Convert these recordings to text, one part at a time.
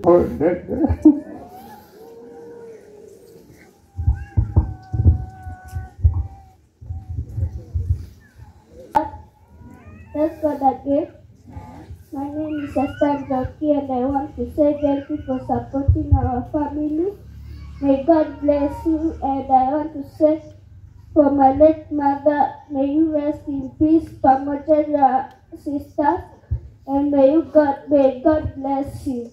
Oh, nigga. Thanks God again. My name is Esther Joki and I want to say thank you for supporting our family. May God bless you, and I want to say for my late mother, may you rest in peace, pamoja na sisters, and may God bless you.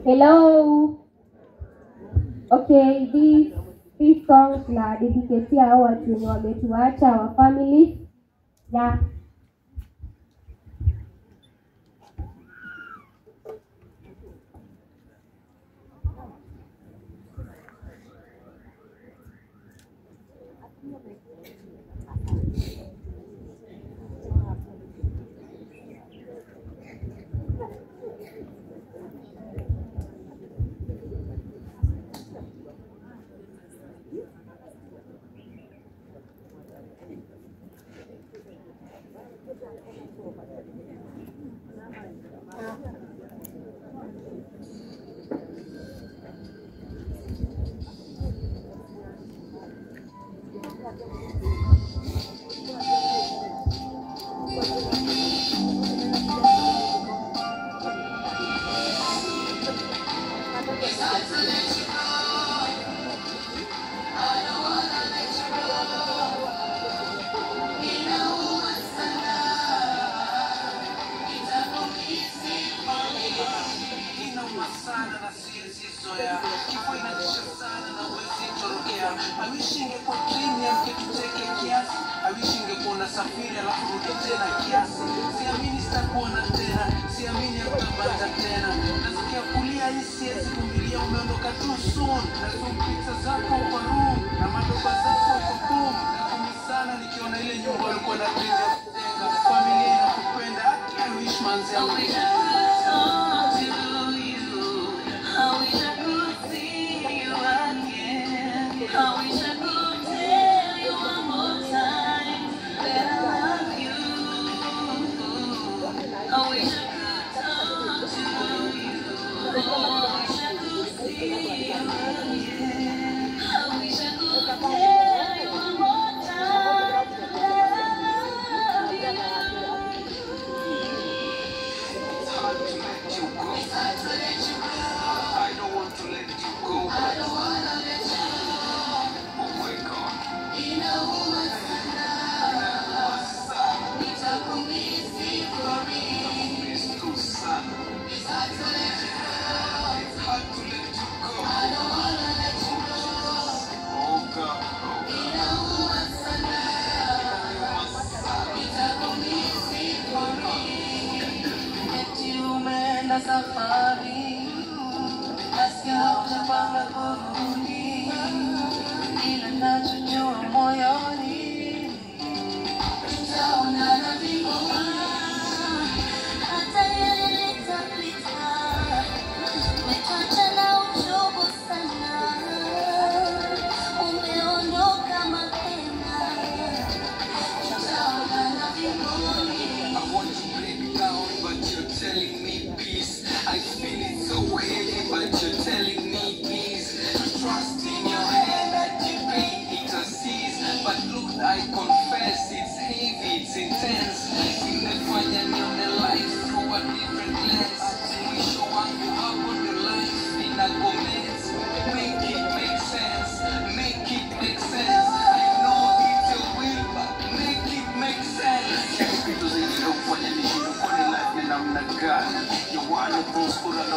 Hello. Okay, this song tuna dedicate hao watu wenye wametuacha, our family. Yeah.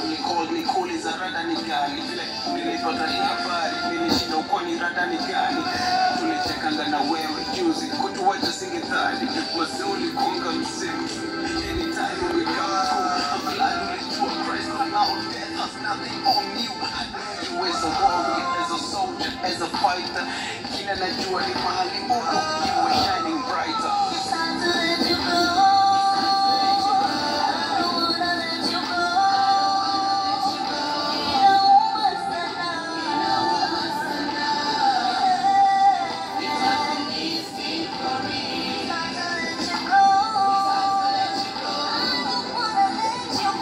Ulicall nikuuliza rada ni gani, vile nilipata hii habari nilishinda uko ni rada ni gani. Tulichekanga na wewe juzi, kutuacha singedhani. Wazee ulikonga msimu, anytime we come through. I'm glad ulijua Christ now death has nothing on you. I knew you as a warrior, as a soldier, as a fighter. Kila najua ni mahali uko, you were shining brighter. It's time to let you go. I don't wanna let you go. Inauma sana. It's time to let you go. I don't wanna let you go.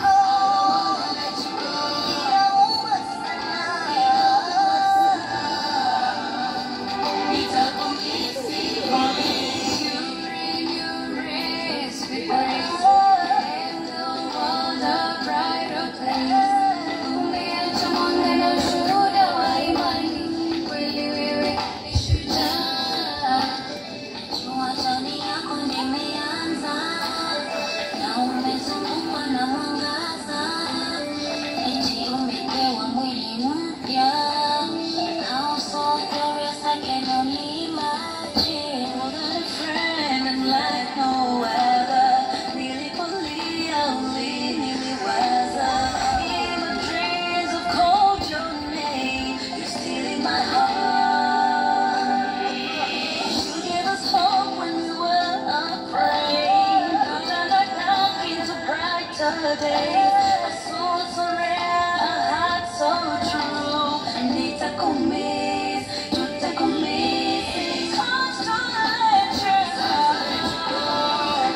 Inauma sana. How so glorious I can only imagine. More than a friend and like no other. Nilipolia uliniliwaza. In my dreams I've called your name. You're still in my heart. You gave us hope when we were afraid. You turned our dark into brighter days. A soul so rare, a heart so true. Nitakumiss, tutakumiss. It's hard to let you go.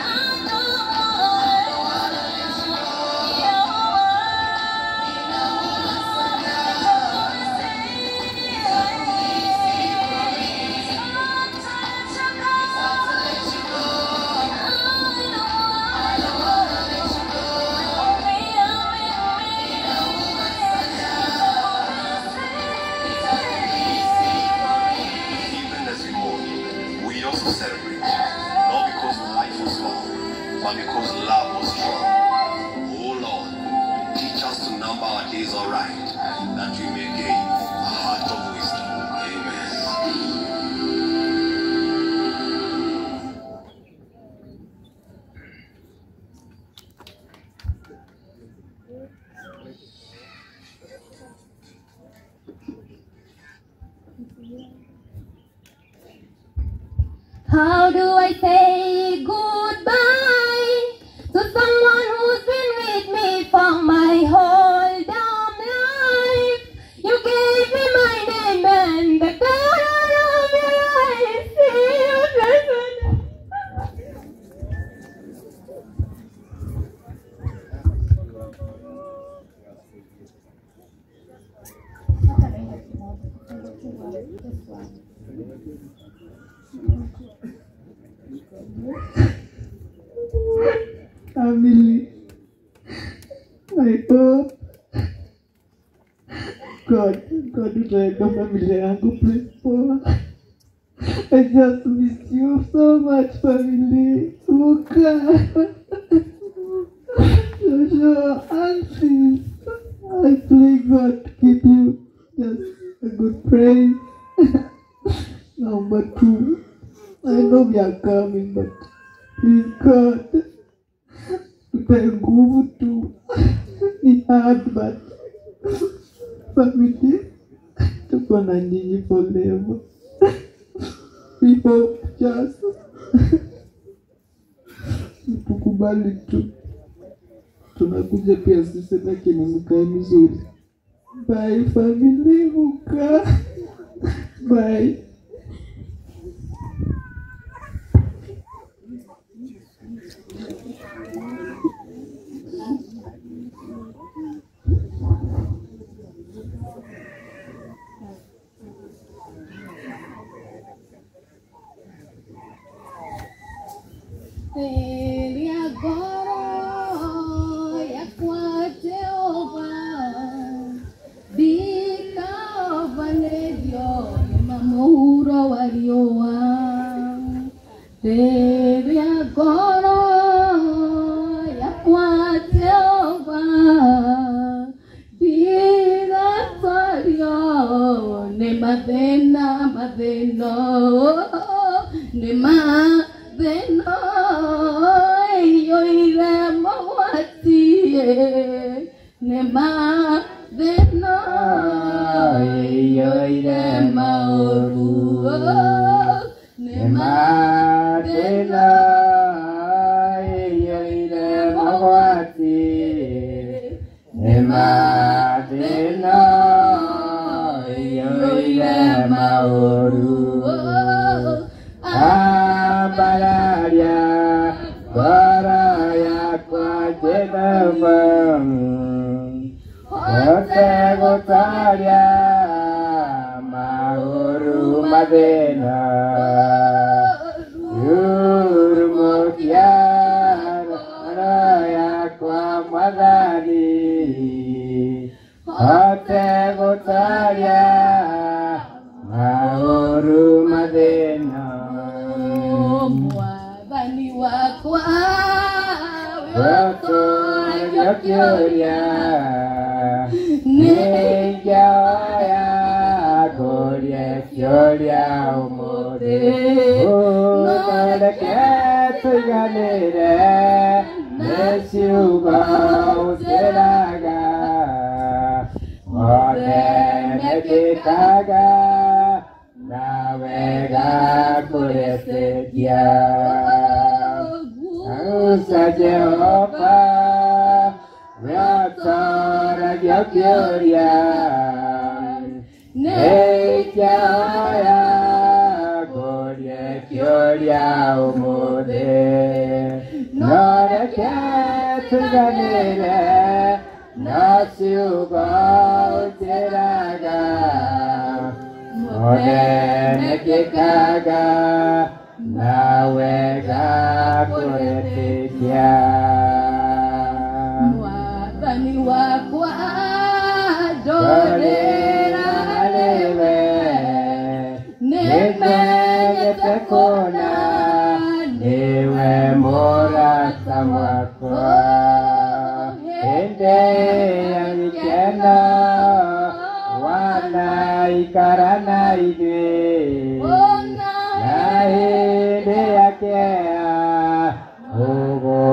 I don't wanna let you go. Even as we mourn, we also celebrate, not because life was long, but because love was strong. Oh Lord, teach us to number our days aright, that we may gain a heart of wisdom. Amen. How do I say goodbye to someone who's been with me for my whole damn life? You gave me my name and the color of your eyes. Family, I hope God utaweka familia yangu place poa. I just miss you so much, family. Luka, Joshua, aunties. I pray God to keep you just a good praise. Number two, I know we are coming, but please God, tupe nguvu tu. Ni hard but family, tuko na nyinyi forever. We hope just tukubali tu, tunakuja pia sisi, lakini mkae vizuri. Bye family, muka bye. Rĩrĩa ngoro yakwa Jehova ndikaobanĩrio nĩ mamũhuro wa riũa. Rĩrĩa ngoro yakwa Jehova Mathĩna mathĩna nĩ mathĩna iyũire mogwati nĩ mathĩna iyũire maũru nĩ mathĩna iyũire mogwati nĩ mathĩna iyũire maũru ambararia ngoro yakwa njĩthamba hote gũtaria maũru mathĩna rurumukia ngoro yakwa mwathani hote gũtaria maũru mathĩna Mwathani wakwa Wetũũria kĩũria nĩingĩoya ngũrie kĩũria ũmũthĩ ũtareke tũiganĩre nĩ ciugo ũtĩraga mothe mekĩkaga na wega kũretĩkia Usa Jehova wetũũragia kĩũria nĩingĩoya ngũrie kĩũria ũmũthĩ no reke tũiganĩre na ciugo ũnjĩraga mothe mekĩkaga na wega kũretĩkia Mwathani wakwa ndorĩra harĩwe nĩmenyete kũna nĩwe mũrata wakwa hĩndĩ ya gĩkeno wanaikara na ithuĩ na hĩndĩ ya kĩeha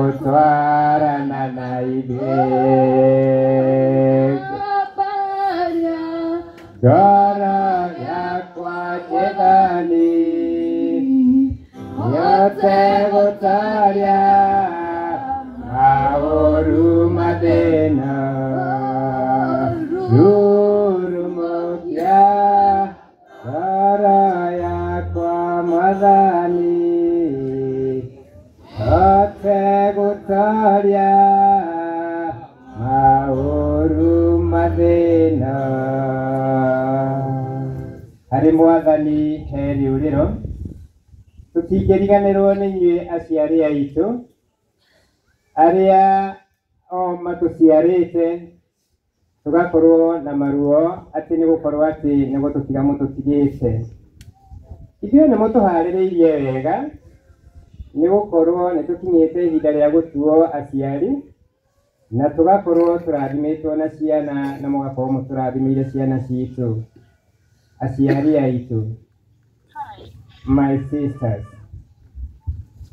ũgũtwarana na ithuĩ ngoro yakwa njĩthani yote gũtaria maũru mathĩna rurumukia ngoro yakwa mwathani hote gũtaria maũru mathĩna harĩ mwathani he rĩũrĩro tũtingĩriganĩrwo nĩ inyuĩ aciari aitũ arĩa o matũciarĩte tũgakorwo na maruo atĩ nĩ gũkorwo atĩ nĩ gũtũtiga mũtũtigĩte ithuĩ nĩ mũtũharĩrĩirie wega nĩ gũkorwo nĩ tũkinyĩte ihinda rĩa gũtuo aciari na tũgakorwo tũrathimĩtwo na ciana na mũgakorwo mũtũrathimĩire ciana citũ aciari aitũ my sisters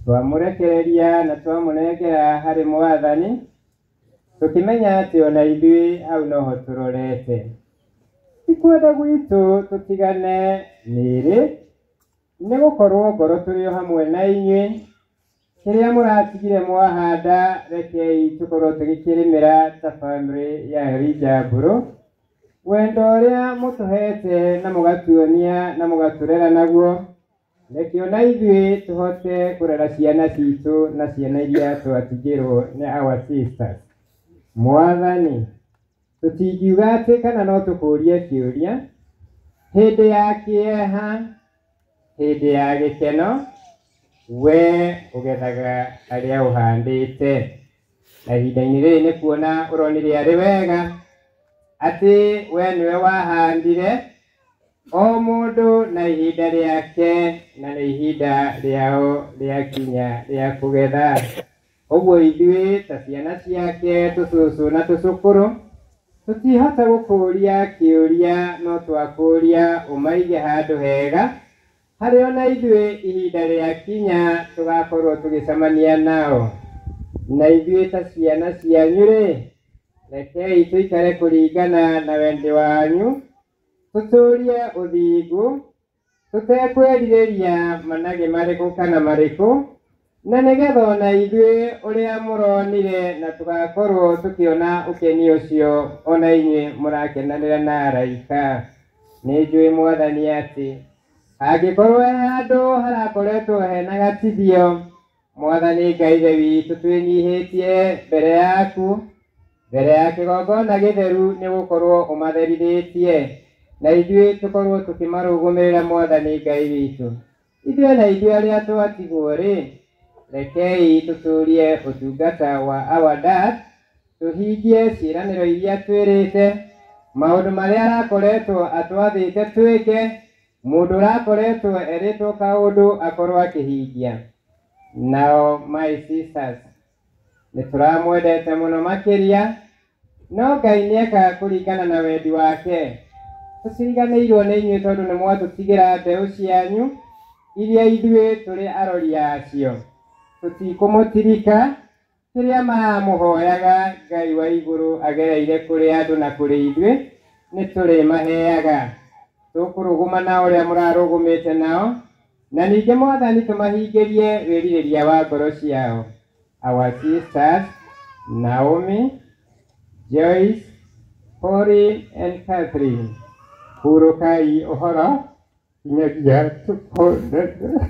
twamũrekereria na twamũnengera harĩ mwathani tũkĩmenya atĩ ona ithuĩ hau noho tũrorete ti kwenda gwitũ tũtigane mĩĩrĩ nĩ gũkorwo ngoro tũrĩ o hamwe na inyuĩ kĩrĩa mũratigire mwahanda rekei tũkorwo tũgĩkĩrĩmĩra ta bamĩrĩ ya Elijah Mbũrũ wendo ũrĩa mũtũhete na mũgatuonia na mũgatũrera naguo reke ona ithuĩ tũhote kũrera ciana citũ na ciana iria twatigĩrwo nĩ our sisters mwathani tũtingiuga atĩ kana no tũkũrie kĩũria hĩndĩ ya kĩeha hĩndĩ ya gĩkeno we ũgethaga arĩa ũhandĩte na ihinda-inĩ rĩrĩ nĩ kuona ũronire arĩ wega atĩ we nĩwe wahandire o mũndũ na ihinda rĩake na nĩ ihinda rĩao rĩakinya rĩa kũgetha ũguo ithuĩ ta ciana ciake tũcũcũ na tũcũkũrũ Tũtihota gũkũria kĩũria no twakũria ũmaige handũ hega harĩa ona ithuĩ ihinda rĩa kinya tũgakorwo tũgĩcemania nao. Na ithuĩ ta ciana cianyu rĩ, rekei tũikare kũringana na wendi wanyu, tũtũrie ũthingu, tũtekwerirĩria managĩ marĩkũ kana marĩkũ, na nĩgetha ona ithuĩ ũrĩa mũronire na tũgakorwo tũkĩona ũkeni ũcio ona inyuĩ mũrakenanĩra na araika. Nĩ njũĩ Mwathani atĩ angĩkorwo he handũ harakoretwo hena gatithio, Mwathani Ngai Ithe witũ twĩnyihĩtie mbere yaku, mbere ya kĩgongona gĩtheru nĩ gũkorwo ũmatherithĩtie, na ithuĩ tũkorwo tũkĩmarũgũmĩrĩra Mwathani Ngai witũ. Ithuĩ na ithuĩ arĩa twatigwo rĩ, rekei tũtũrie ũtungata wa our dad, tũhingie ciĩranĩro iria twĩrĩte, maũndũ marĩa arakoretwo atwathĩte twĩke, mũndũ ũrakoretwo erĩtwo kaũndũ akorwo akĩhingia. Nao my sisters, nĩ tũramwendete mũno makĩria, no Ngai nĩekaga kũringana na wendi wake. Tũtiriganĩirwo nĩ inyuĩ tondũ nĩ mwatũtigĩra mbeũ cianyu iria ithuĩ tũrĩ arori acio. Tũtikũmũtirika, kĩrĩa maramũhoyaga Ngai wa igũrũ agereire kũrĩ andũ na kũrĩ ithuĩ nĩ tũrĩmaheaga. Tũkũrũgũma na ũrĩa mũrarũgũmĩte nao, na ningĩ Mwathani tũmahingĩrie wĩrirĩria wa ngoro ciao. Our sisters, Naomi, Joyce, Pauline and Catherine, hurũkai ũhoro nginyagia tũkonana.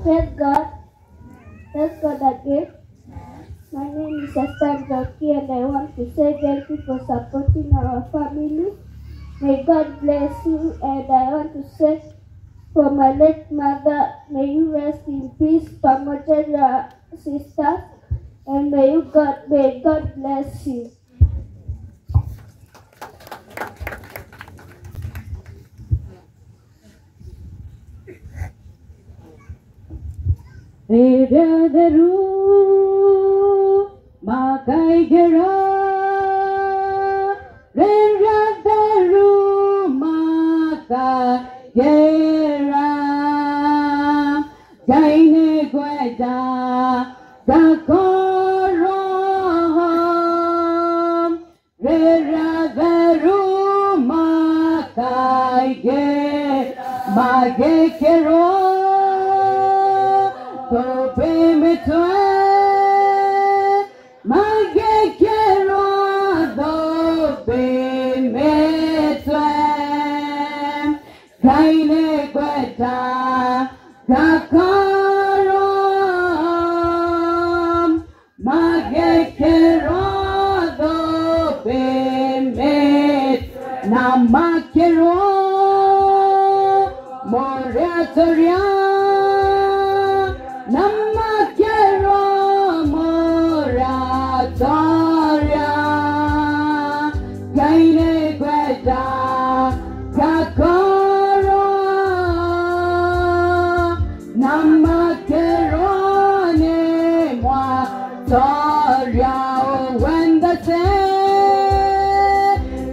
Praise God. Praise God again. My name is Esther Njoki and I want to say thank you for supporting our family. May God bless you, and I want to say for my late mother, may you rest in peace, pamoja na sisters, and may God bless you. Redaru makaigera, redaru makaigera, gaine gweda gakoro, redaru makaigera, magekero.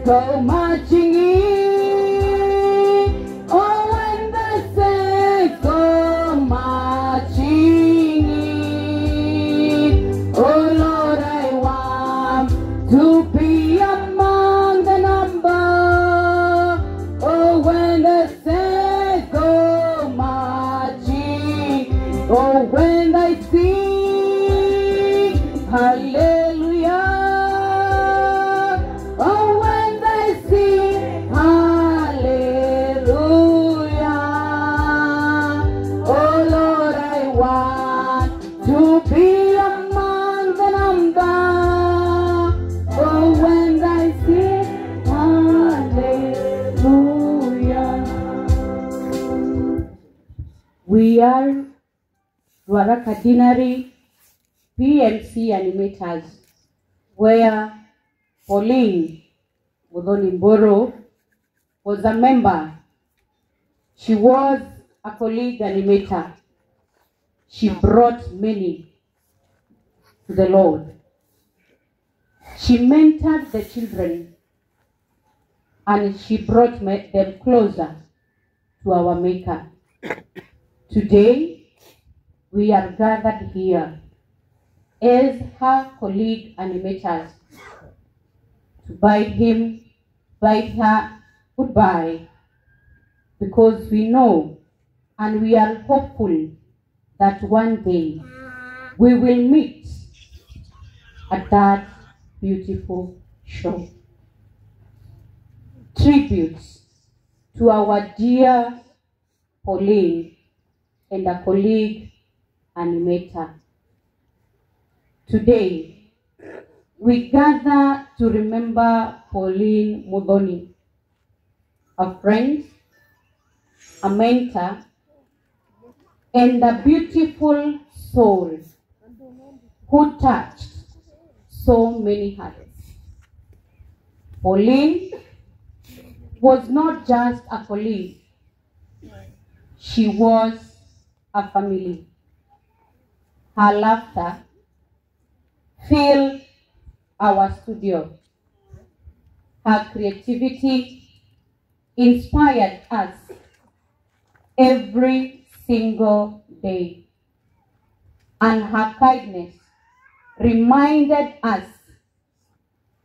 Go marching in, oh, when the saints go marching in, oh Lord, I want to be among the number. Oh, when the saints go marching, oh, when they sing, hallelujah. Oh, when they sing, hallelujah. Oh, Lord, I want to be among the number. Oh, when they sing, hallelujah. We are Ruaraka Deanery PMC Animators, where Pauline Muthoni Mburu was a member She was a colleague animator. She brought many to the Lord. She mentored the children and she brought them closer to our Maker. Today, we are gathered here as her colleague animators to bid her goodbye, because we know and we are hopeful that one day we will meet at that beautiful show. Tributes to our dear Pauline and a colleague animator. Today, we gather to remember Pauline Muthoni, a friend, a mentor, and a beautiful soul who touched so many hearts. Pauline was not just a colleague, she was a family. Her laughter filled our studio. Her creativity inspired us every single day. And her kindness reminded us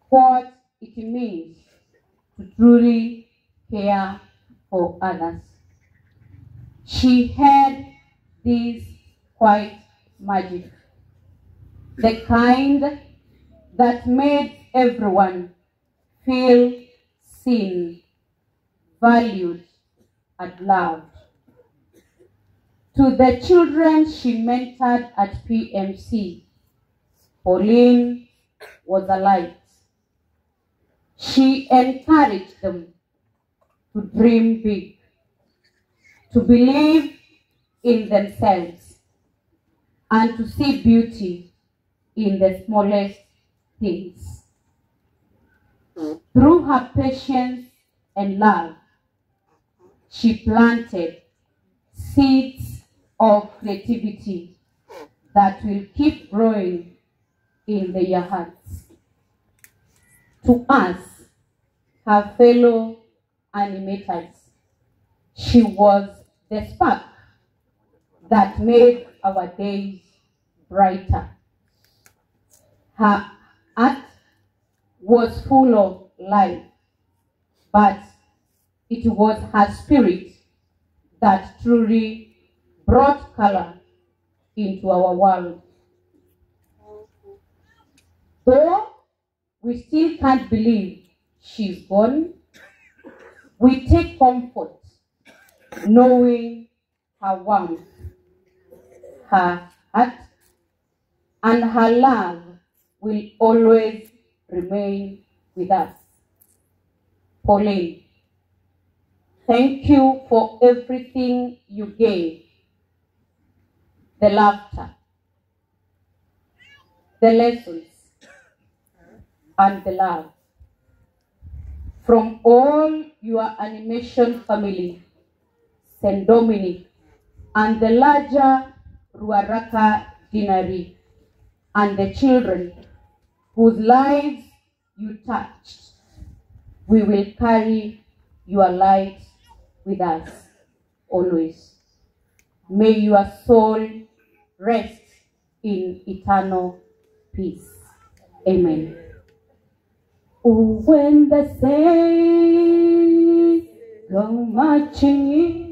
what it means to truly care for others. She had this quiet magic, the kind that made everyone feel seen, valued, and loved. To the children she mentored at PMC, Pauline was a light. She encouraged them to dream big, to believe in themselves, and to see beauty in the smallest things. Through her patience and love, she planted seeds of creativity that will keep growing in their hearts. To us, her fellow animators, she was the spark that made our days brighter. Her art was full of life, but it was her spirit that truly brought color into our world. Though we still can't believe she's gone, we take comfort knowing her warmth, her heart, and her love will always remain with us. Pauline, thank you for everything you gave, the laughter, the lessons, and the love. From all your animation family, St. Dominic, and the larger Ruaraka Deanery, and the children whose lives you touched, we will carry your light with us always. May your soul rest in eternal peace. Amen. Oh, when the saints go marching in,